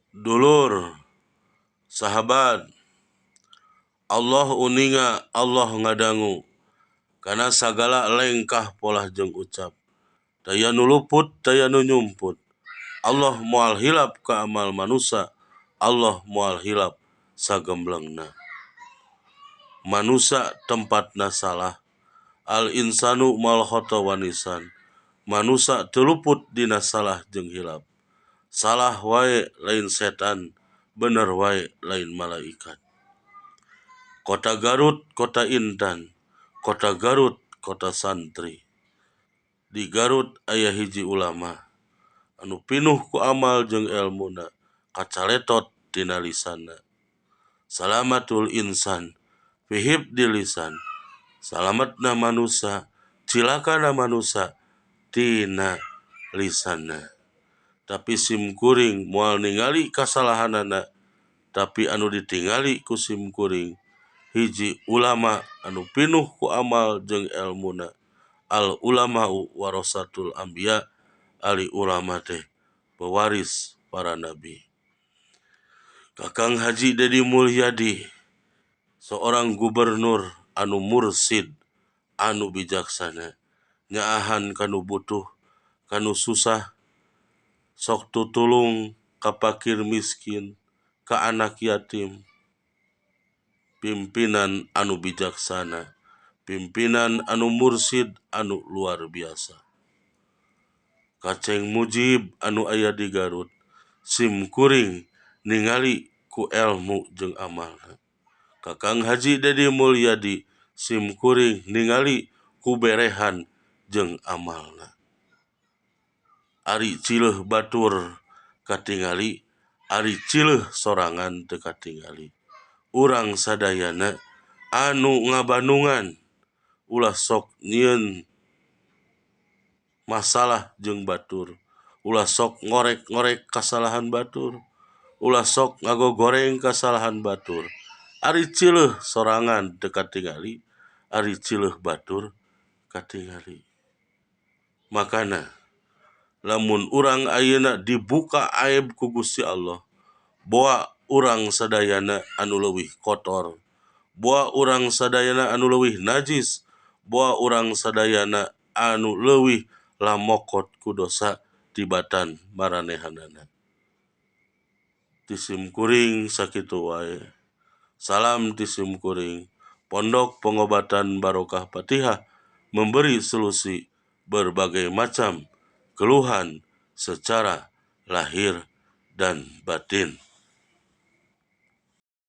Dulur, sahabat, Allah uninga, Allah ngadangu kana sagala lengkah polah jeung ucap. Taya nu luput, taya nu nyumput. Allah moal hilap ka amal manusa, Allah moal hilap sagemblengna. Manusa tempatna salah, al insanu mal khoto wanisan. Manusa teu luput dina salah jeung hilap. Salah wae lain setan, bener wae lain malaikat. Kota Garut kota intan, kota Garut kota santri. Di Garut aya hiji ulama anu pinuh ku amal jeung elmuna, kacaletot tina lisanna. Salamatul insan fi hifdil lisan. Salametna manusa, cilakana manusa tina lisanna. Tapi sim kuring moal ningali kasalahanana, tapi anu ditingali ku sim kuring hiji ulama anu pinuh ku amal jeung elmuna. Al ulama'u warasatul anbiya, ali ulama teh pewaris para nabi. Kakang Haji Dedi Mulyadi, seorang gubernur anu mursid, anu bijaksana, nyaahan kanu butuh, kanu susah, sok tutulung ka pakir miskin, ka anak yatim. Pimpinan anu bijaksana, pimpinan anu mursid anu luar biasa. Kaceng Mujib anu aya di Garut, sim kuring ningali ku elmu jeung amalna. Kakang Haji Dedi Mulyadi sim kuring ningali ku berehan jeung amalna. Ari cileuh batur katingali, ari cileuh sorangan teu katingali. Urang sadayana anu ngabandungan ulah sok nyieun masalah jeung batur, ulah sok ngorek-ngorek kasalahan batur, ulah sok ngagogoreng kasalahan batur. Ari cileuh sorangan teu katingali, ari cileuh batur katingali. Makana lamun urang ayeuna dibuka aib ku Gusti Allah, boa urang sadayana anu leuwih kotor, boa urang sadayana anu leuwih najis, boa urang sadayana anu leuwih lamokot ku dosa tibatan maranehanana. Ti sim kuring sakitu wae. Salam ti sim kuring. Pondok Pengobatan Barokah Fatihah memberi solusi berbagai macam keluhan secara lahir dan batin.